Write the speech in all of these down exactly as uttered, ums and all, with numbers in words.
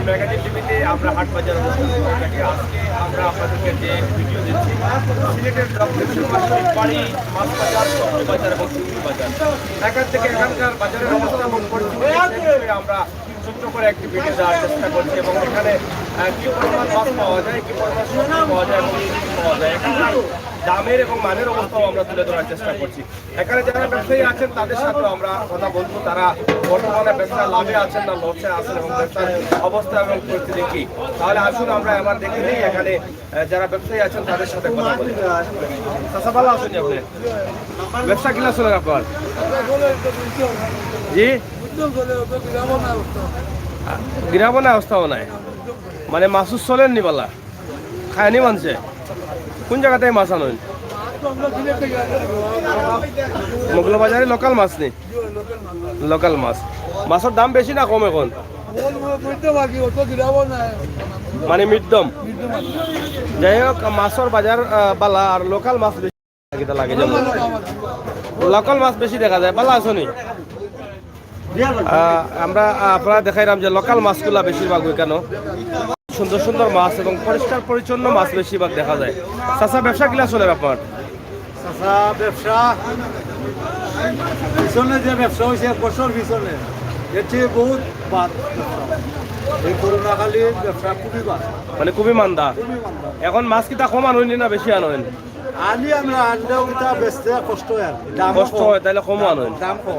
ম্যাগাজিন টিভিতে আমরা হাট বাজার অবস্থান করে থাকি। আজকে আমরা আপনাদেরকে যে ভিডিও দিচ্ছি, সিলেটের দক্ষিণ পূর্বাঞ্চলের বাড়ি, মাছ বাজার, সবজি বাজার এবং চিংড়ি বাজার। এখান থেকে এখানকার বাজারের অবস্থা এবং পরিস্থিতি শেষ করে আমরা ছোট্ট করে একটি ভিডিও দেওয়ার চেষ্টা করছি এবং এখানে আহ, কি পরিমাণ মাছ পাওয়া যায়, কি পরিমাণ সবজি পাওয়া যায় এবং কি কি পাওয়া যায়, এখানকার দামের এবং মানের অবস্থাও আমরা তুলে ধরার চেষ্টা করছি। এখানে যারা ব্যবসায়ী আছেন, তাদের সাথেও আমরা কথা বলবো, তারা বর্তমানে ব্যবসা লাভে আছেন না লসে আছেন এবং ব্যবসার অবস্থা এবং পরিস্থিতি কি। তাহলে আসুন আমরা এবার দেখে নিই এখানে আহ, যারা ব্যবসায়ী আছেন, তাদের সাথে কথা বলি। চাচা, ভালা আছইন নি আপনে? ব্যবসা কিলা চলের আপনার? জি? গিরাবো না অবস্থাও নাই। মানে, মাছ চলের নি ভালা? খায় নি মানষে? কোন জাগাত মাছ আনইন? মৌলভীবাজারে লোকাল মাছ নি? লোকাল মাছ। মাছর দাম বেশি না কম এখন? মানে, মিডিয়াম। যাই হোক, মাছর বাজার আহ, ভালা আর লোকাল মাছ বেশি কিতা লাগে যেন। লোকাল মাছ বেশি দেখা যায়। ভালা আছো নি? আহ, আমরা আহ, আপনারা দেখাইলাম যে লোকাল মাছগুলা বেশিরভাগ ওইখানে সুন্দর সুন্দর মাছ এবং পরিষ্কার পরিচ্ছন্ন মাছ বেশিরভাগ দেখা যায়। চাচা, ব্যবসা কিলা চলের আপনার? চাচা, ব্যবসা পিছনে যে ব্যবসা হয়েছে এক বছর পিছনে, এর চেয়ে বহুত বাদ। এই করোনাকালীন ব্যবসা খুবই বাদ। মানে, খুবই মান্দা। খুবই মান্দা। এখন মাছ কিতা কম আনইন নি না বেশি আনইন? আনি আমরা আনলেও কিতা বেচতে কষ্ট হয় আর কি। দামও কষ্ট কম। হয়, তাইলে কমও আনইন। দাম কম।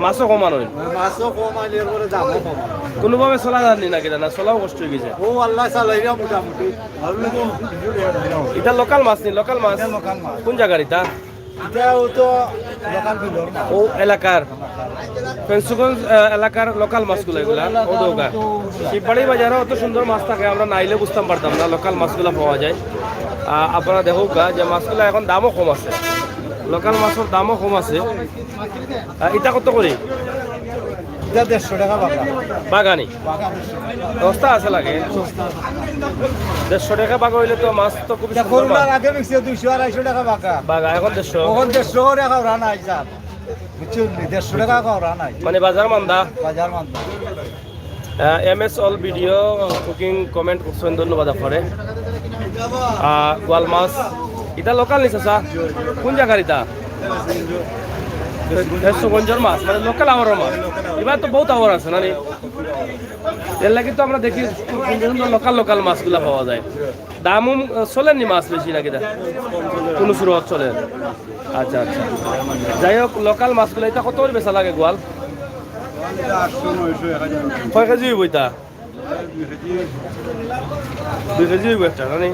মাছও কম আনইন। মাছও কম আনি, এরপরে দামও কম। কোনোভাবে চলা যার নি না কিতা, না চলাও কষ্ট হয়ে গেছে? ও আল্লাহ চালাইরা মোটামুটি। ইটা লোকাল মাছ নি, লোকাল মাছ? ইটা লোকাল মাছ। কোন জাগার ইটা? ইটাও তো লোকাল বিলর মাছ। ও এলাকার, ফেঞ্চুগঞ্জ আহ, এলাকার লোকাল মাছগুলা এগুলা। ও দৌকা। শিববাড়ি বাজারে অত সুন্দর মাছ থাকে, আমরা নাইলে বুঝতাম পারতাম না লোকাল মাছগুলা পাওয়া যায়। আহ, আপনারা দেখউক্কা যে মাছগুলা এখন দামও কম আছে, লোকাল মাছর দামও কম আছে। আহ, ইটা কত করি? ইটা দেড়শো টেকা বাগা। বাগানি? বাগা দেড়শো টেকা। সস্তা আছে লাগে। সস্তা আছে। দেড়শো টেকা বাগা হইলে তো মাছ তো খুবই ইটা সুন্দর করোনার পাওয়া। আগে বিকছে দুইশো আড়াইশো টেকা বাগা। বাগা, এখন দেড়শো। এখন দেড়শো করে এখন রান আই যার। বুঝছইন নি? দেড়শো টেকা এখন রান আই। মানে, বাজার মান্দা? বাজার মান্দা। M S all video cooking comment করছইন, ধন্যবাদ আপনারে। আহ, গোয়াল মাছ, ইটা লোকাল নি চাচা? কোন জাগার ইটা? ফেঞ্চুগঞ্জর মাছ, মানে, লোকাল আওয়ারর মাছ। এবার তো বহুত আওয়ার আছে না নি? এর লাগি তো আমরা দেখি খুব সুন্দর সুন্দর লোকাল লোকাল মাছগুলা পাওয়া যায়। দাম উম, চলের নি মাছ বেশি না কিতা? কোনো সুরত চলের। আচ্ছা, আচ্ছা। যাই হোক, লোকাল মাছগুলা ইটা কত করি বেচা লাগে গোয়াল? কয় কেজি হইব ইটা? দুই কেজি হইব একটা, মানে,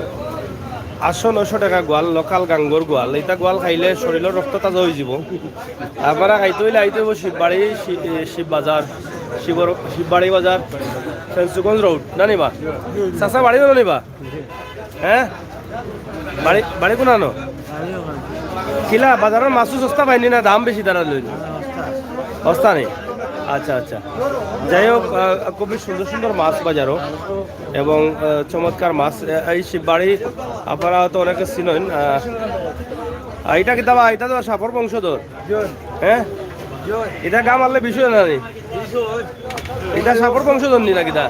আটশো নয়শো টেকা গোয়াল, লোকাল গাঙ্গর গোয়াল। ইটা গোয়াল খাইলে শরীরর রক্ত তাজা হয়ে যাব। আপনারা খাইতে হইলে আইতে হইব শিববাড়ি, শি-, এ, শিব বাজার, শিবর-, শিববাড়ি বাজার, ফেঞ্চুগঞ্জ রোড, না নিবা? চাচা বাড়ি হলো নিবা? হ্যাঁ? বাড়ি, বাড়ি কোনানো? কিলা, বাজারর মাছও সস্তা পাইন নি না, দাম বেশি তারা লইন? সস্তা নি? আচ্ছা, আচ্ছা। যাই হোক, আহ, খুবই সুন্দর সুন্দর মাছ বাজারও এবং, আহ, চমৎকার মাছ। এ-, এই শিববাড়ি আপনারা হয়তো অনেকে চিনইন। আহ, আহ, ইটা কিতা বা? ইটা তো সাপর বংশধর। হ্যাঁ? ইটা গা মারলে বিষয় না নি? ইটা সাপর বংশধর নি না কিতা?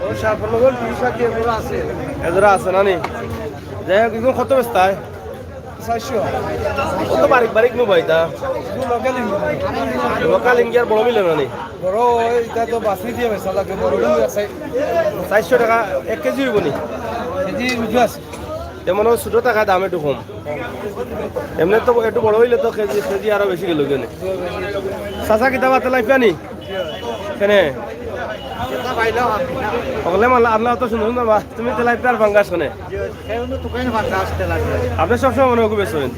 ও, সাপর লগর বিশ আটি এগুলো আছে। এগুলো আছে না নি? যাই হোক, এগুলো কত বেচতায়? চারশো। কত বারিক বারিক নু ভাই তা? এগুলো লোকাল ইঙ্গি। লোকাল ইঙ্গি আর বড় মিলে না নি? বড়, ইটা তো বাছনি দিয়া বেচা লাগে, বড় মিলে আছে। চারশো টেকা এক কেজি হইব নি? কেজি উঠে আছে। তেমন ছোট টাকা দাম একটু কম। এমনি তো একটু বড় হইলে তো কেজি, কেজি আরো বেশি গেল কেনে। চাচা কিতা বা তেলাপিয়া নি? কেনে? অকলে মালা আনলা অত সুন্দর সুন্দর মাছ। তুমি তেলাপিয়া আর পাঙ্গাস কেনে? আপনি সবসময় মনে হয় খুব ব্যস্ত হইন।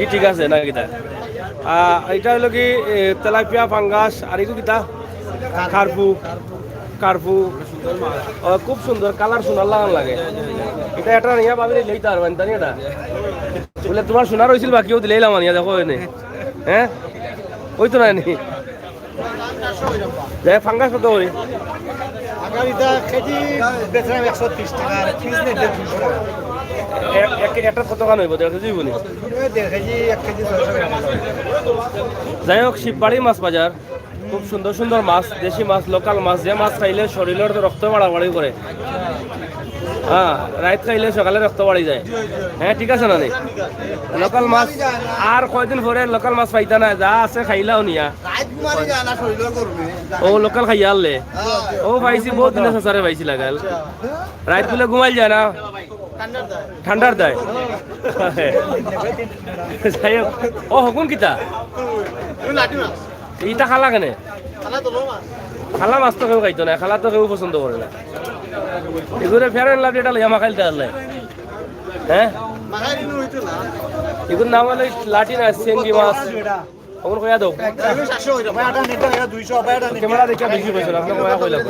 ই ঠিক আছে না কিতা? আহ, এটা হইলো কি, এ, তেলাপিয়া, পাঙ্গাস, আর একটু কিতা? কার্পু। কার্পু। ও, খুব সুন্দর, কালার সোনার লাগান লাগে। এটা একটা নিয়া ভাবি লইতে পারবেন, জানি এটা? বলে, "তোমার সোনার হইছিল, বাকিও দিলাইলাম আনিয়া, দেখো এনে।" হ্যাঁ? ওই তো নাই নি। যাই, পাঙ্গাস কত করি? আগামীটা কেজি বেচলাম একশো তিরিশ টাকা, আর পিস নিয়ে দেড় দুশো টাকা। এক, এক, একটা কত খান হইব? দেড় কেজি হইব নি? ওই দেড় কেজি, এক কেজি ছয়শো গ্রাম। যাই হোক, শিববাড়ি মাছ বাজার। খুব সুন্দর সুন্দর মাছ, দেশি মাছ, লোকাল মাছ, যে মাছ খাইলে শরীরর রক্ত বাড়াবাড়ি করে। হ্যাঁ, রাইত খাইলে সকালে রক্ত বাড়ি যায়। হ্যাঁ, ঠিক আছে না নি? লোকাল মাছ আর কয়দিন পরে লোকাল মাছ পাইতা না, যা আছে খাইলাও নিয়া। রাইত ঘুমানি যায় না, শরীরর গরমে। ও লোকাল খাইয়া আনলে। হ্যাঁ। ও পাইছি, বহুত দিনে চাচারে পাইছি লাগাল। রাইত বলে ঘুমাইল যায় না। ঠান্ডার দায়। যাই হোক, ও হকুন কিতা? ইটা খালা কেনে? খালা মাছ তো কেউ খাইতো না, খালা তো কেউ পছন্দ করে না। এগুলো ফেয়ার অ্যান্ড লাভলি এটা লইয়া মাখাইল তাহলে। হ্যাঁ? এগুলোর নাম হলো লাটি না, চেংগি মাছ। খবর কইয়া দাও। ক্যামেরা দেখে বেশি কইছো না, আপনি কইয়া কইলাম।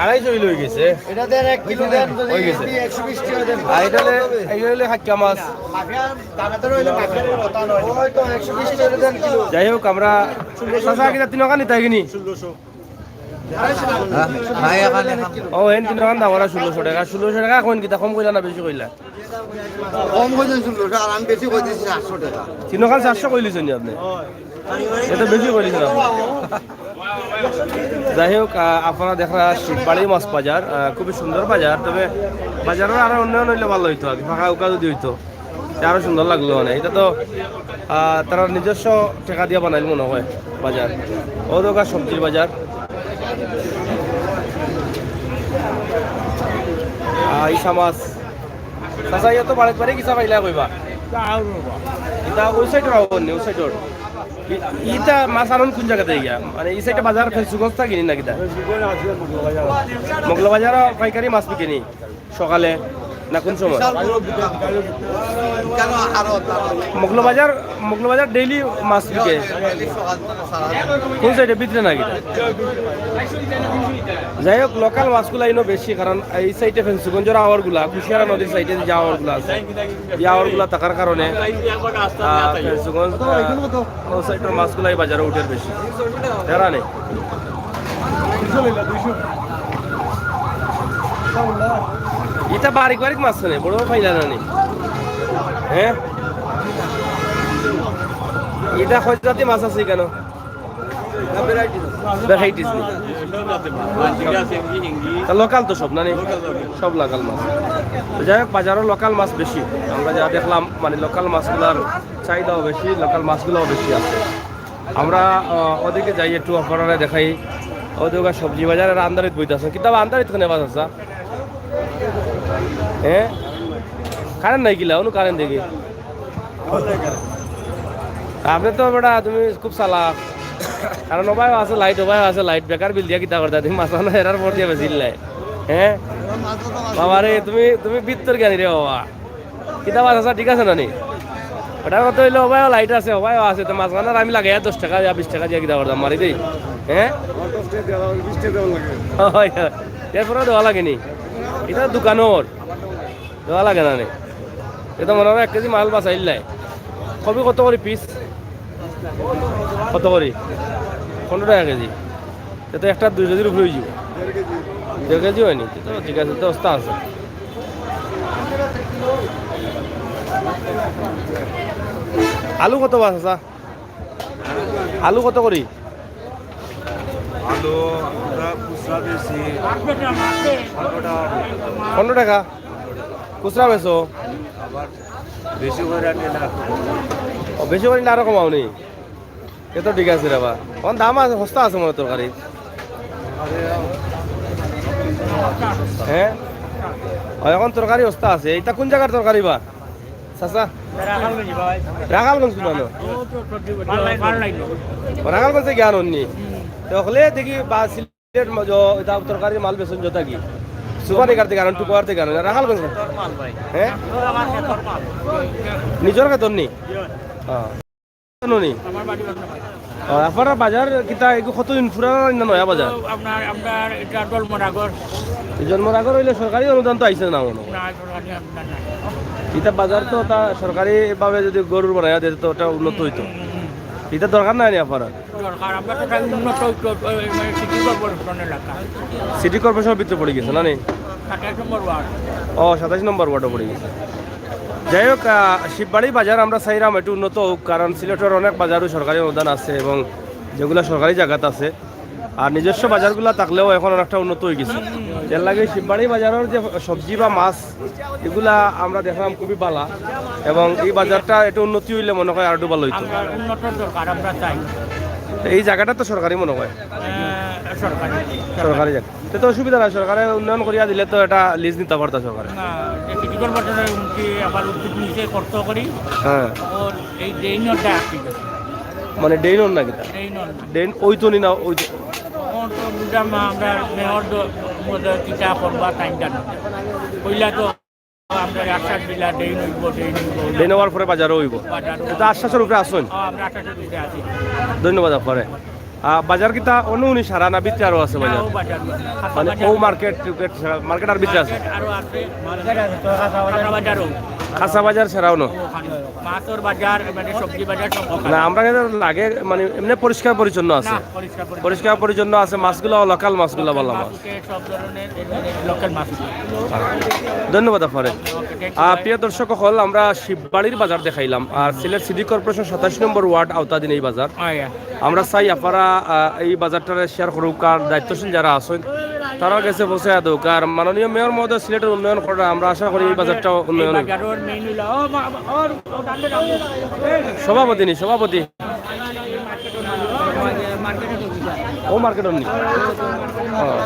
আড়াইশো হইল হয়ে গেছে। এটা দেন, এক কিলো দেন, যদি হয়ে গেছে। একশো বিশ টাকা দেন। আর এটা হলে, এই হইলে হাক্কা মাছ। মাফিয়া, দামে তো রইলে মাফিয়ার কথা নয়। ওই তো একশো বিশ টাকা দেন কিলো। যাই হোক, আমরা চাচা কিনা তিন ওখানে তাই কিনি? হ্যাঁ? হ্যাঁ, এখানে, এখানে। ও, এন তিন ওখান দাম ওরা ষোলোশো টাকা। ষোলোশো টাকা এখন কিতা কম কইলা না বেশি কইলা? কম কইছেন ষোলোশো, আর আমি বেশি কই দিছি সাতশো টাকা। তিন ওখান সাতশো কইলিছেন নি আপনি? এটা বেশি কইলিছেন আপনি। যাই হোক, আহ, আপনারা দেখরা শিববাড়ি মাছ বাজার, আহ, খুবই সুন্দর বাজার। তবে বাজারের আরো উন্নয়ন হইলে ভালো হইতো আর কি, ফাঁকা উকা যদি হইতো। আরো সুন্দর লাগলো মানে। এটা তো, আহ, তারা নিজস্ব টাকা দিয়া বানাইল মনে হয় বাজার। ও দোকান সবজির বাজার। আহ, ইসা মাছ। চাচা, ইয়া তো বাড়িত বাড়ি কিসা পাইলা কইবা? এটা ওই সাইডর আওয়ার নি, ওই সাইডর। ই-, ইটা মাছ আনন কোন জায়গাতে গিয়া? মানে, এই সাইডে বাজার ফেঞ্চুগঞ্জ থাকি নি না কিতা? মগলবাজার পাইকারি মাছ বিকে নি? সকালে না কোন সময়? মগলবাজার ডেইলি মাছ বিকে। কোন সাইডে ভিতরে নাকি? যাই হোক, লোকাল মাছগুলা ইনো বেশি, কারণ এই সাইডে ফেঞ্চুগঞ্জের আওয়ারগুলা, কুশিয়ারা নদীর সাইডে যে আওয়ারগুলা আছে, এই আওয়ারগুলা থাকার কারণে, আহ, ফেঞ্চুগঞ্জ, আহ, ও সাইডের মাছগুলা এই বাজারে উঠের বেশি। জানা নেই। ইটা বারিক বারিক মাছ নি, বড় পাইলা না নি? হ্যাঁ, ইটা কয় জাতি মাছ আছে কেন? ভ্যারাইটিস নি। তা লোকাল তো সব না নি? সব লোকাল মাছ। তো যাই হোক, বাজারও লোকাল মাছ বেশি। আমরা যা দেখলাম, মানে, লোকাল মাছগুলার চাহিদাও বেশি, লোকাল মাছগুলোও বেশি আছে। আমরা, আহ, ওদিকে যাই, একটু আপনারারে দেখাই। ওদিকে সবজি বাজার আর আন্দারিত বইতে আছে। কিতাব আন্দারিত কেনে বাজার আছে? হ্যাঁ? কারেন্ট নাই কিলা? অনু কারেন্ট দেখি। আপনি তো বেটা, তুমি খুব চালাক। কারণ ওবায়ও আছে লাইট, ওবায়ও আছে লাইট। বেকার বিল দিয়া কিতা করতা? তুমি মাছ মানো এরার পর দিয়া বেশি লাই। হ্যাঁ? বাবা রে, তুমি, তুমি বিত্তর জ্ঞানী রে বাবা। কিতা মাছ আছে, ঠিক আছে না নি? ওটার কথা হইলো, ওবায়ও লাইট আছে, ওবায়ও আছে, তো মাছ মানার আমি লাগাইয়া দশ টাকা দিয়া, বিশ টাকা দিয়া কিতা করতাম, মারি দেই। হ্যাঁ? হয়, হয়। এরপরেও দেওয়া লাগেনি। এটা দোকানর। দেওয়া লাগে না নি। এটা মনে হয় এক কেজি মাল বাঁচাইলাই। কবি কত করি পিস? কত করি? পনেরো টাকা কেজি। এটা একটা দুই কেজির উপরে হয়ে যাবে। দেড় কেজি হয়নি। তো ঠিক আছে, তো অবস্থা আছে। আলু কত বা চাচা? আলু কত করি? আলু আমরা খুচরা বেশি পনেরো টাকা। পনেরো টাকা? খুচরা বেচো? আবার বেশি করে আনি না। ও, বেশি করে না, আরো কমাও নি? এ তো ঠিক আছে রে বা। এখন দাম আছে, সস্তা আছে মনে হয় তরকারি। হ্যাঁ? ও, এখন তরকারি সস্তা আছে। এটা কোন জায়গার তরকারি বা? চাচা? রাখালগঞ্জ কোন আনো? ও, রাখালগঞ্জে জ্ঞান হননি। তো হলে দেখি বা সিলেট ম-, জ-, এটা তরকারি মাল বেচন যত কি? সুপারি কাটতে গেলেন, টুকু কাটতে গেলেন, রাখালগঞ্জ। হ্যাঁ? নিজের খেতর নি? হ্যাঁ। জানো নি? আমার বাড়ি বান্দরবান। ও, আপনারা বাজার কিতা, এগু কতদিন পুরানা না নয়া বাজার? তো আপনার, আপনার এটা জন্মর আগর। জন্মর আগর হইলে সরকারি অনুদান তো আইছে না মনে হয়। না, সরকারি অনুদান নাই। এটা বাজার তো তা সরকারি ভাবে যদি গরুর বানাইয়া দিত তো ওটা উন্নত হইতো। হুম, হুম, হুম। এটা দরকার নাই নি আপনারা? দরকার, আমরা তো তাই উন্নত হইতো, ওই মানে সিটি কর্পোরেশন এলাকা। সিটি কর্পোরেশনের ভিতরে পড়ে গেছে না নি? সাতাইশ নম্বর ওয়ার্ড। ও, সাতাইশ নম্বর ওয়ার্ডে পড়ে গেছে। যাই হোক, আহ, শিববাড়ি বাজার আমরা চাইরাম একটু উন্নত হোক, কারণ সিলেটর অনেক বাজারও সরকারি অনুদান আছে এবং যেগুলা সরকারি জাগাত আছে, আর নিজস্ব বাজারগুলা থাকলেও এখন অনেকটা উন্নত হয়ে গেছে। এর লাগে শিববাড়ি বাজারের যে সবজি বা মাছ, এগুলা আমরা দেখলাম খুবই ভালা, এবং এই বাজারটা একটু উন্নতি হইলে মনে হয় আরো ভালো হইতো। আমরা উন্নতর দরকার, আমরা চাই। এই জায়গাটা তো সরকারি মনে হয়। আহ, সরকারি। সরকারি জায়গা। তো, তো অসুবিধা নাই, সরকারে উন্নয়ন করিয়া দিলে তো এটা লিজ নিতে পারতা সরকারে। না, যে সিটি কর্পোরেশনের উন্নতি আবার উদ্যোগ নিচে করতে করি। হ্যাঁ। ওর এই ড্রেইনটা ঠিক আছে। মানে ড্রেইন ওর না কিতা? ড্রেইন ওর না। ড্রেইন ওই তো নি না, ওই তো। ওর তো বুঝলাম না, আমরা মেয়র দ-, মধ্যে কিতা করবা টাইমটা না। কইলা তো আমরা আশ্বাস দিলা, ড্রেইন হইব, ড্রেইন হইব। ড্রেইন হওয়ার পরে বাজারও হইব। বাজারও। তো আশ্বাসের উপরে আসুন। হ্যাঁ, আমরা আশ্বাসের উপরে আছি। ধন্যবাদ আপনারে। আহ, বাজার কিতা অনু উনি সারা না ভিতরে আরো আছে না, বাজার? ও বাজার। মানে বাজার। ও মার্কেট, মার্কেট আর ভিতরে আছে? মার্কেট আরো আছে। মার্কেট আছে, তো কাঁচা বাজার। কাঁচা বাজারও। কাঁচা বাজার ছাড়াও না? ওখানে। মাছর বাজার, মানে সবজি বাজার সব ওখানে। না, আমরা কিন্তু লাগে, মানে এমনি পরিষ্কার পরিচ্ছন্ন আছে। না, পরিষ্কার পরিচ্ছন্ন। পরিষ্কার পরিচ্ছন্ন আছে, মাছগুলো লোকাল মাছগুলো ভালা মাছ। সব ধরনের লোকাল মাছ। ধন্যবাদ আপনারে। ওকে, thank you, আহ, ভাই। প্রিয় দর্শক অকল, আমরা শিববাড়ির বাজার দেখাইলাম, আর সিলেট সিটি কর্পোরেশন সাতাশ নম্বর ওয়ার্ড আওতাধীন এই বাজার। হ্যাঁ, হ্যাঁ। আমরা চাই আপনারা, আহ, এই বাজারটারে শেয়ার করুক, আর দায়িত্বশীল যারা আছেন তারার কাছে পৌঁছায় দেউক। আর মাননীয় মেয়র মহোদয় সিলেটের উন্নয়ন করেন, আমরা আশা করি এই বাজারটাও উন্নয়ন এই হবে। বাজারের মেইন হইলো, ও মা-, ওর, ওর ডান্ডে ডান্ডে। সভাপতি নি, সভাপতি। ও মার্কেটর নি। ও।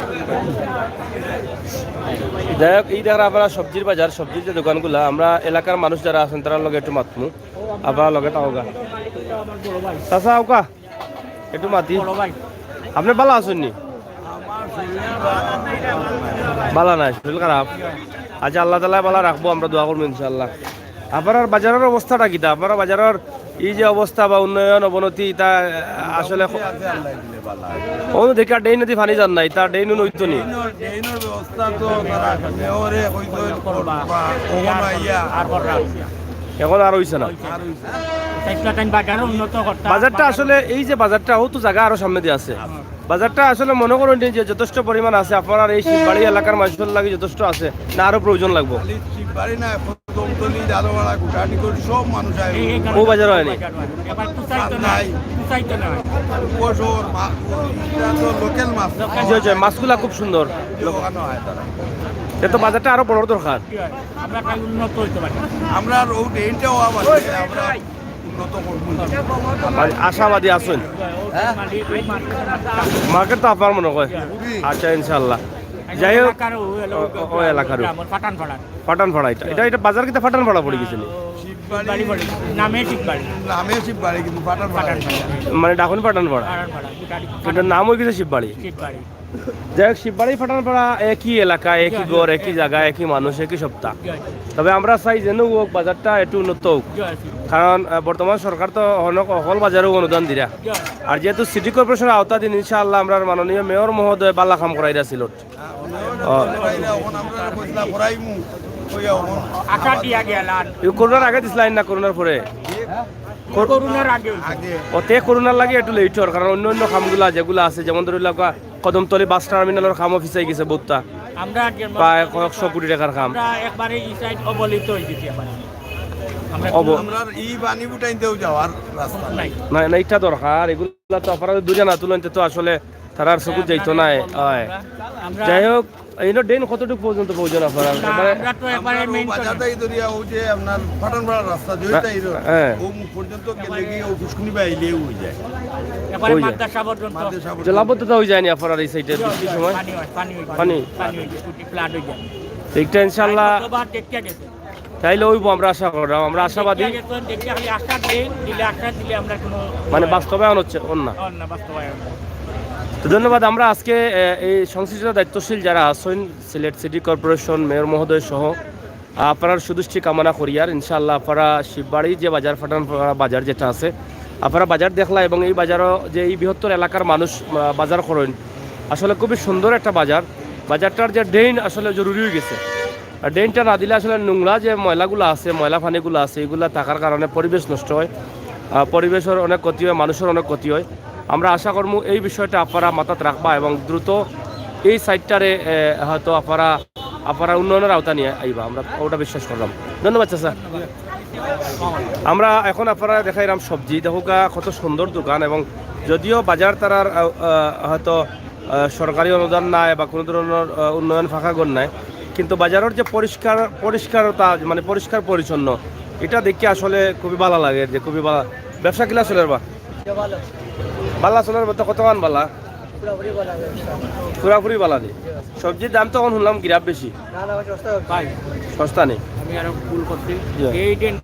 যাই হোক, এই দেখেন আপনারা সবজির বাজার, সবজির যে দোকানগুলা, আমরা এলাকার মানুষ যারা আছেন তারার লগে একটু মাতমু, আপনারা লগে থাকউক্কা। চাচা, আউক্কা, একটু মাতি। বড় ভাই। আপনি ভালা আছেন নি? ভালা নাই, শরীর খারাপ। আচ্ছা, আল্লাহ তাআলা ভালা রাখবো, আমরা দোয়া করবো ইনশাআল্লাহ। আপনারার বাজারের অবস্থাটা কিতা? আপনারার বাজারের এই যে অবস্থা বা উন্নয়ন অবনতি, তা আসলে মোটামুটি আছে, আল্লাহ দিলে ভালা। ও দেখি ড্রেইন নদী পানি যার নাই, তার ড্রেইন হইতো নি। ড্রেইনর, ড্রেইনর ব্যবস্থা তো তারা মেয়রে কইতো করবা, ওখানে আইয়া। আর কররা। এখন আর হইছে না। আর হইছে না। চেষ্টা তাই বাজারও উন্নত করতা। বাজারটা আসলে এই যে বাজারটা, ও তো জায়গা আরো সামনে দিয়ে আছে। বাজারটা আসলে মনে করেন যে যথেষ্ট পরিমাণ আছে, আপনারার এই শিববাড়ি এলাকার মানুষের লাগি যথেষ্ট আছে, না আরো প্রয়োজন লাগবো? খালি শিববাড়ি না, কদমতলি, দারোয়াড়া, গুটানি করে সব মানুষ আয়। এই, এই ও বাজার হয়নি? বাজার হয়। এবার কুচাইতো নাই, নাই। কুচাইতো নাই। উপশহর মা-, এটা তো লোকাল মাছ। জি, জি, মাছগুলা খুব সুন্দর। যে ওখানে হয় তারা। এ তো বাজারটা আরো বড় দরকার। কি হয়? আমরা তাই উন্নত হইতে পারি। আমরা আর ও ড্রেনটাও আবার আমরা উন্নত করবো। মানে আশাবাদী আছেন? হ্যাঁ? মার্কেট তো আপনার মনে হয়? আচ্ছা, ইনশাআল্লাহ। যাই হোক, এলাকার ও, ও, ও এলাকার ও। গ্রাম, ফাটানপাড়া। ফাটানপাড়া এটা। এটা, এটা বাজার কিতা ফাটানপাড়া পড়ে গেছে নি? শিববাড়ি। শিববাড়ি পড়ে। নামে শিববাড়ি। নামে শিববাড়ি, কিন্তু ফাটানপাড়া। ফাটানপাড়া। মানে ডাকুন ফাটানপাড়া। ফাটানপাড়া, গুটারি। এটার নাম হয়ে গেছে শিববাড়ি। শিববাড়ি। যাই হোক, শিববাড়ি ফাটানপাড়া একই এলাকা, একই জি, ঘর, জি, একই জি। জায়গা, একই মানুষ, একই সপ্তাহ। জি, জি। তবে আমরা চাই যেন হোক, বাজারটা একটু উন্নত হোক। জি, জি। কারণ, আহ, বর্তমান সরকার তো অনেক অকল বাজারেও অনুদান দিরা। জি। আর যেহেতু সিটি কর্পোরেশনের আওতাধীন, ইনশাআল্লাহ আমরা মাননীয় মেয়র মহোদয় বালা কাম করাইরা সিলেট। ও। এখন আমরা কইছিলাম করাইমু, কইয়া এখন আশা দিয়া গেলাম। এই করোনার আগে দিছিলা না করোনার পরে? করোনার আগে। আগে। ওতে করোনার লাগে একটু লেট হওয়ার কারণ অন্য অন্য কামগুলা যেগুলা আছে, যেমন ধরি লওয়া কদমতলি বাস টার্মিনালের কামও পিছাই গেছে বহুতটা। আমরা আগে প্রায় কয়েকশো কোটি টাকার কাম। আমরা একবারে এই সাইড অবলিত হয়ে গেছি একবারে। আমরা অব- কোনো আমরা এই পানি ফুটাইতেও যাওয়ার রাস্তা নাই। না, না, এটা দরকার। এগুলা তো আপনারা দূরে না তুলতে তো আসলে তারার চকুত যাইতো না। আমরা, হয়। আমরা যাই হোক, এই ড্রেন কতটুকু পর্যন্ত প্রয়োজন আপনার? না, এবারে আমরা তো একবারে আমরা মেইন বাজারটাই ধরিয়া ওই যে আপনার ফাটানপাড়ার রাস্তা, যেটাই হ্যাঁ। ও মুখ পর্যন্ত গেলে কি ও ফুসকুনি বাইলে হয়ে যায়। একবারে ওই যে। মাদ্রাসা পর্যন্ত। মাদ্রাসা পর্যন্ত। জলাবদ্ধতা হয়ে যায়নি আপনার এই সাইডে বৃষ্টির সময়? পানি হয়, পানি হয়, পানি? পানি হয়, ফুটি ফ্লাড হয়ে যায়। একটা ইনশাআল্লাহ। কতবার দেখতে গেছে। তাইলে ওইব আমরা আশা করলাম, আমরা আশাবাদী। দেখতে গেছে, দেখতে খালি আশ্বাস দেন, দিলে আশ্বাস দিলে আমরা কোনো মানে বাস্তবায়ন হচ্ছে ওর না। ওর না, বাস্তবায়ন। তো ধন্যবাদ। আমরা আজকে, এ, এই সংশ্লিষ্ট দায়িত্বশীল যারা আছেন, সিলেট সিটি কর্পোরেশন মেয়র মহোদয় সহ, আহ, আপনার সুদৃষ্টি কামনা করি। আর ইনশাআল্লাহ আপনারা শিববাড়ি যে বাজার, ফাটান বাজার যেটা আছে, আপনারা বাজার দেখলা এবং এই বাজারও যে এই বৃহত্তর এলাকার মানুষ, আহ, বাজার করেন, আসলে খুবই সুন্দর একটা বাজার। বাজারটার যে ড্রেন আসলে জরুরি হয়ে গেছে, আর ড্রেনটা না দিলে আসলে নোংরা যে ময়লাগুলো আছে, ময়লা পানিগুলো আছে, এগুলা থাকার কারণে পরিবেশ নষ্ট হয়, আহ, পরিবেশের অনেক ক্ষতি হয়, মানুষের অনেক ক্ষতি হয়। আমরা আশা করবো এই বিষয়টা আপনারা মাথাত রাখবা এবং দ্রুত এই সাইডটারে, এ, হয়তো আপনারা আপনারা উন্নয়নের আওতা নিয়া আইবা, আমরা ওটা বিশ্বাস করলাম। ধন্যবাদ চাচা। আমরা এখন আপনারারে দেখাইরাম সবজি, দেখউক্কা কত সুন্দর দোকান, এবং যদিও বাজার তারার, আহ, আহ, হয়তো, আহ, সরকারি অনুদান নাই বা কুনু ধরনর, আহ, উন্নয়ন ফাঁকা ঘর নাই, কিন্তু বাজারর যে পরিষ্কার, পরিষ্কারতা, মানে পরিষ্কার পরিচ্ছন্ন, ইটা দেখিয়া আসলে খুবই ভালা লাগে, যে খুবই ভালা। ব্যবসা কিলা চলের বা? ভালা চলের বা, তো কতখান ভালা? পুরাপুরি ভালা ব্যবসা। পুরাপুরি ভালা নি? সবজির দাম তো অখন হুনলাম গিরাপ বেশি। না, না, সস্তা ব্যবসা। ভাই, সস্তা নি? আমি আরো ভুল করছি। জি। এই দিন,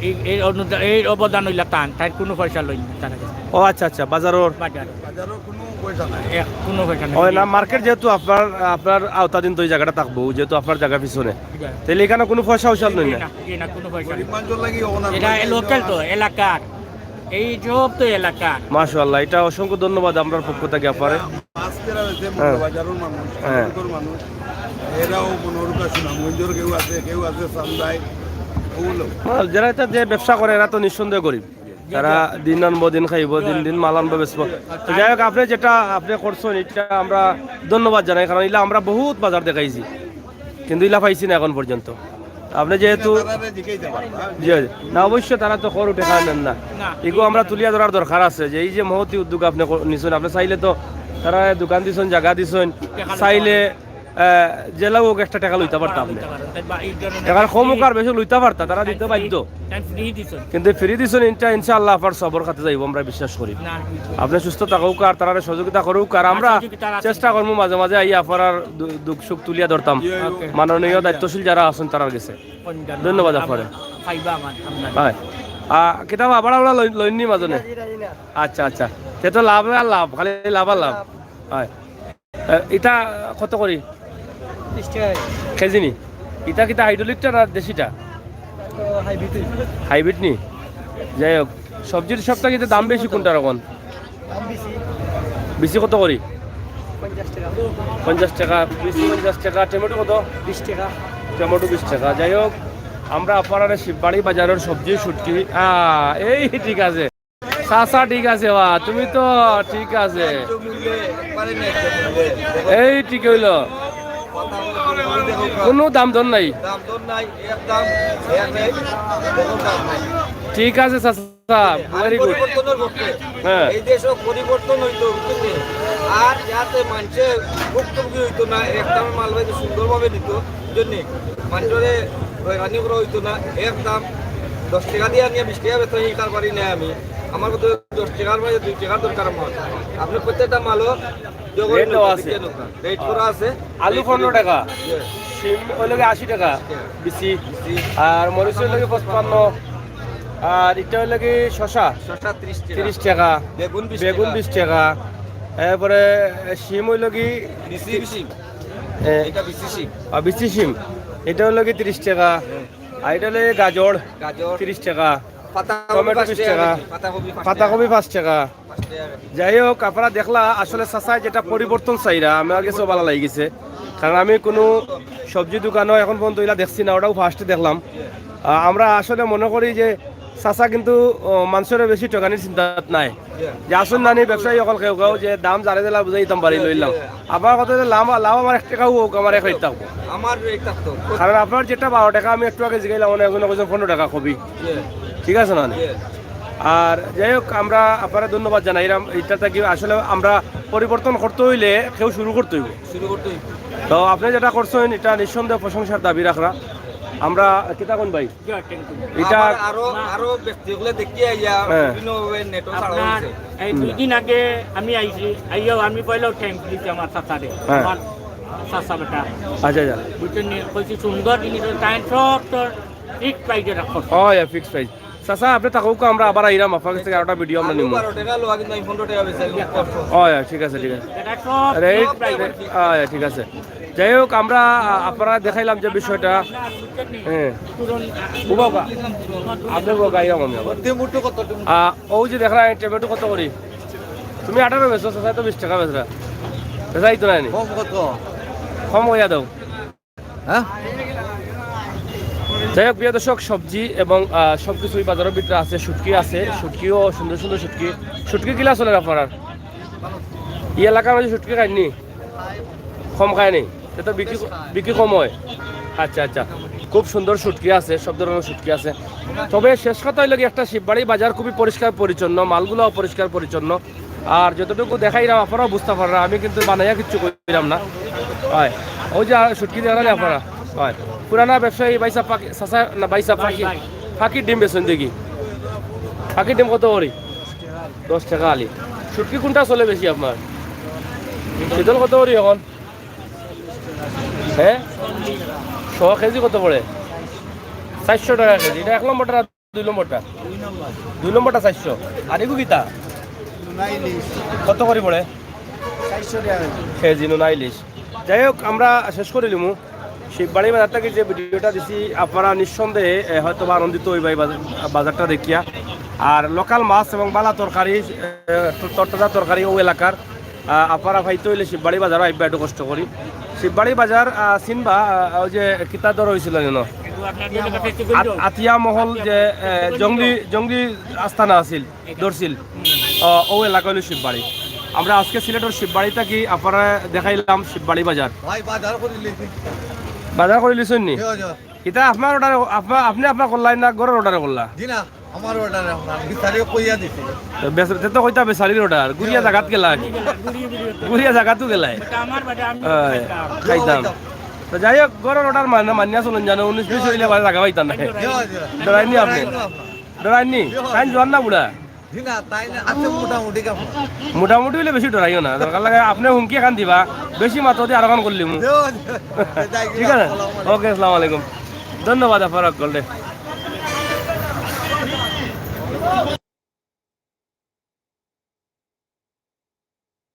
এই, এই অনুদা-, এই অবদান অইলা তান, তাই কুনু পয়সা লই না তার কাছে। ও আচ্ছা, আচ্ছা, বাজারর। বাজার। বাজারর কুনু পয়সা নাই। এক, কুনু পয়সা নাই। ও না, মার্কেট যেহেতু আপনার, আপনার আওতাধীন তো এই জাগাটা থাকবো, যেহেতু আপনার জাগা পিছনে। জি। তাইলে ইখানো কুনু পয়সা উশাল লই না? না, জি না, কুনু পয়সা নাই। গরিব মানুষর লাগি অখন ইটা আমরা local তো, এলাকার। এই সব তো এলাকার। মাশাআল্লাহ, ইটা অসংখ্য ধন্যবাদ আমরার পক্ষ থাকি আপনারে। মাছ কেনা বেচে হ্যাঁ। বাজারর মানুষ, হ্যাঁ। সড়কর মানুষ, এরাও মনে অয় সুনামগঞ্জর কেউ আছে, কেউ আছে চান্দায়, ওগুলো। হ্যাঁ, যারা ইটা যে ব্যবসা করে, এরা তো নিঃসন্দেহে গরিব। তারা দিন আনবো, দিন খাইবো, দিন দিন মাল আনবো, বেচবো। তো যাই হোক, আপনে যেটা আপনে করছইন, ইটা আমরা ধন্যবাদ জানাই, কারণ ইলা আমরা বহুত বাজার দেখাইছি, কিন্তু ইলা পাইছি না অখন পর্যন্ত। আপনে যেহেতু তারারে জিকাইতে পারবা। জি, জি। না, অবশ্য তারা তো খরু টেকা নেন না। না। ইগু আমরা তুলিয়া ধরার দরকার আছে যে এই যে মহতি উদ্যোগ আপনে ক-, নিছইন, আপনে চাইলে তো তারা দোকান দিছইন, জাগা দিছইন, টেকা চাইলে, আহ, জেলা হোক একটা টেকা লইতা পারতা আপনে। লইতা পারতা। তাই বা এই ধরনের টেকার কম হোক আর বেশি লইতা পারতা, তারা দিতে বাধ্য। তাই free দিছইন। কিন্তু free দিছইন, ইটা ইনশাআল্লাহ আপনার সবর খাতে যাইবো, আমরা বিশ্বাস করি। না। আপনে সুস্থ থাকউক্কা আর তারারে সহযোগিতা করউক্কা আর আমরা সহযোগিতা আছে। চেষ্টা করমু মাঝে মাঝে আইয়া আপনার দু-, দুঃখ সুখ তুলিয়া ধরতাম। OK। মাননীয় দায়িত্বশীল যারা আছইন তারার গেছে। ধন্যবাদ আপনারে। পাইবা আমার, আপনার। হয়। আহ, কিতাব আবার আমরা লই-, লইনি মাজনে? আচ্ছা, আচ্ছা। তে তো লাভ আর লাভ, খালি লাভ আর লাভ। হয়। আহ, ইটা কত করি? বিশ টাকা। কেজি নি? ইটা কিতা হাইড্রোলিকটা না দেশিটা? তো hybrid। Hybrid নি? যাই হোক, সবজির সব থাকি দাম বেশি কোনটার অখন? দাম বেশি। বেশি কত করি? পঞ্চাশ টাকা। পঞ্চাশ টাকা, বেশি পঞ্চাশ টাকা। টমেটো কত? বিশ টাকা। টমেটো বিশ টাকা। যাই হোক, আমরা আপনারারে শিববাড়ি বাজারর সবজি শুটকি। আহ, এই ঠিক আছে। চাচা ঠিক আছে বা, তুমি তো ঠিক আছে। এই ঠিক অইলো। কুনু দাম দর নাই। দাম দর নাই, এক দাম, এক রেট, কুনু দাম নাই। ঠিক আছে চাচা, very good। পরিবর্তনের পক্ষে। হ্যাঁ। এই দেশো পরিবর্তন অইতো, বুঝছইন নি? আর যাতে মানষে ভুক্তভোগী অইতো না, এক দামে মাল পাইতো সুন্দরভাবে নিতো, বুঝছইন নি? মানষরে হয়রানি করা অইতো না, এক দাম দশ টাকা দিয়া আনিয়া বিশ টাকা বেচা, ই কারবারি নায় আমি। আমার কত দশ টাকার মাঝে দুই টাকার দরকার আমার। আপনে প্রত্যেকটা মালও রেট দেওয়া আছে। রেট করা আছে। আলু পনেরো টাকা, ইয়ে। শিম অইলো গি আশি টাকা, আশি টাকা। বিচি। বিচি। আর মরিচ অইলো গি পঁচপান্ন। আর ইটা অইলো গি শসা, শসা ত্রিশ টাকা। ত্রিশ টাকা। বেগুন বিশ বেগুন টাকা। বিশ টাকা। এরপরে শিম অইলো গি বিচি শিম। এ, ইটা বিচি শিম। আর বিচি শিম। ইটা অইলো গি ত্রিশ টাকা। হুম। আর ইটা অইলো গাজর, গাজর। ত্রিশ টাকা। পাতাকপি টমেটো পাঁচ বিশ টাকা টাকা। কেজি, পাতাকপি পাঁচ টাকা। পাতাকপি পাঁচ টাকা। পাঁচ টাকা কেজি। যাই হোক, আপনারা দেখলা আসলে চাচায় যেটা পরিবর্তন চাইরা, আমার গেছেও ভালা লাগি গেছে। কারণ আমি কুনু সবজি দোকানও অখন পর্যন্ত ইলা দেখছি না, ওটাও first দেখলাম। আহ, আমরা আসলে মনে করি যে চাচা কিন্তু, ও, মানষরে বেশি ঠকানির চিন্তাত নাই। যে আছইন নানি ব্যবসায়ী অকল কেউ কেউ যে দাম যারে দিলা বুঝাই দিতাম পারি লইলাম। আবার কত যে লাভ, লাভ আমার এক টাকাও হোক, আমার এক রেট থাকবো। আমার রেট থাকতো। কারণ আপনার যেটা বারো টাকা, আমি একটু আগে জিগাইলাম, মানে একজনে কইছে পনেরো টাকা কবি। ইয়ে। ঠিক আছে না? ইয়ে। আর যাই হোক, আমরা আপনারে ধন্যবাদ জানাইরাম। ইটা থাকি আসলে আমরা পরিবর্তন করতে অইলে কেউ শুরু করতে অইবো। শুরু করতে অইবো। তো আপনে যেটা করছইন, ইটা নিঃসন্দেহে প্রশংসার দাবি রাখরা। আমরা কিতা কইন ভাই? ইটা আমার আরো, আরো ব্যক্তি অকলে দেখি আইয়া হ্যাঁ। বিভিন্নভাবে নেটও ছাড়া আপনার হইছে। এই দুই দিন আগে আমি আইছি, আইয়াও আমি পয়লাও thanks দিছি আমার চাচারে। হ্যাঁ। আমার চাচা বেটা। আচ্ছা, আচ্ছা। বুঝছইন নি? কইছি সুন্দর জিনিস, তাই সব তোর fixed price এ রাখো। ও, ইয়া, fixed price। চাচা, আপনে থাকউক্কা, আমরা আবার আইরাম, আপনার গেছ থাকি আরোটা ভিডিও আমরা আলু নিমু। বারো টাকা লওয়া, কিন্তু আমি পনেরো টাকা বেচি, আলু কষ্ট। ও, ইয়া, ঠিক আছে, ঠিক আছে। এটা সব রেট, fixed price। ও, ইয়া, ঠিক আছে। যাই হোক, আমরা, আ, আপনারারে দেখাইলাম যে বিষয়টা। হ্যাঁ। ও বাবা, আপনে বউ গাইলাম আমি আবার। আ, ওই যে দেখরা, এই টমেটো কত করি? তুমি আঠারো বেচো, চাচা তো বিশ টাকা বেচরা। বেচাই তো নাইনি। কম কত? কম কইয়া দাও। হ্যাঁ? যাই হোক, প্রিয় দর্শক, সবজি এবং, আ, সবকিছু এই বাজারর ভিতরে আছে, শুটকি আছে, শুটকিও সুন্দর সুন্দর শুটকি। শুটকি কিলা চলের আপনারার? ই এলাকার মাঝে শুটকি খাইননি? কম খায়নি? এটা বিক্রি, বিক্রি কম হয়। আচ্ছা, আচ্ছা, খুব সুন্দর শুটকি আছে, সব ধরনের শুটকি আছে। তবে শেষ কথা হইল কি, একটা শিববাড়ি বাজার খুবই পরিষ্কার পরিচ্ছন্ন, মালগুলাও পরিষ্কার পরিচ্ছন্ন। আর যতটুকু দেখাইলাম, আপনারাও বুঝতে পাররা, আমি কিন্তু বানাইয়া কিচ্ছু কইলাম না। হয়, ওই যে আর শুটকি দেখলেন আপনারা। হয়, পুরানা ব্যবসায়ী ভাইসাব ফাকি, চাচা না, ভাইসাব ফাকি, ফাকির ডিম বেচেন দেখি। ফাকির ডিম কত করি? দশ টাকা আলি। শুটকি কোনটা চলে বেশি আপনার? শীতল কত করি এখন? হ্যাঁ, শ কেজি কত পড়ে? চারশো টাকা কেজি। এটা এক নম্বরটা, দুই নম্বরটা? দুই নম্বরটা চারশো। আর এগু কিতা? কত করি পড়ে? চারশো টাকা কেজি। কেজি নুনা ইলিশ। যাই হোক, আমরা শেষ করে দিমু। শিববাড়ি বাজার থেকে যে ভিডিওটা দিছি, আপনারা নিঃসন্দেহে, এ, হয়তো বা আনন্দিত হইবা এই বাজার, বাজারটা দেখিয়া। আর লোকাল মাছ এবং বালা তরকারি, এ, তরতাজা তরকারি ও এলাকার, আ, আপনারা পাইতে হইলে শিববাড়ি বাজারও আইবা একটু কষ্ট করি। শিববাড়ি বাজার, আ, চিনবা, আ, ওই যে কিতা ধর হয়েছিল যেন? আত-, আতিয়া মহল যে, এ, জঙ্গলি, জঙ্গলি আস্তানা আছিল, ধরছিল। ও, ও এলাকা হইল শিববাড়ি। আমরা আজকে সিলেটের শিববাড়ি থাকি আপনারা দেখাইলাম শিববাড়ি বাজার। ভাই, বাজার করে লিখি। বাজার করে লিছুন নি? জি, জি। এটা আপনার অর্ডার, আপনার, আপনি আপনার করলাই না, ঘরের অর্ডারে করলা? জি না, আমার অর্ডারে আপনার বিচারিও কইয়া দিছি। তো বেচ-, তে তো কইতা বেচারির অর্ডার, গুড়িয়া জাগাত গেলা কি? গুড়িয়া জাগাত তো গেলাই। এটা আমার বাড়ি, আমি হয়, খাইতাম। খাইতাম। তো যাই হোক, ঘরের অর্ডার মানে মানিয়া চলুন জানো, উনিশ বিশ হইলে বাড়ি জাগা পাইতাম না। জি, জি। ডরাইনি আপনি? ডরাইনি? তাই জোয়ান না বুড়া? জি না, তাই না, আছে মোটামুটি কাম। মোটামুটি হইলে বেশি ডরাইও না, দরকার লাগে আপনি হুমকি এখান দিবা, বেশি মাত্র দিয়ে আরো খান করলিমু। জি, জি। ঠিক আছে? আসসালামু আলাইকুম। ওকে, আসসালামু আলাইকুম। ধন্যবাদ আপনার সকলরে।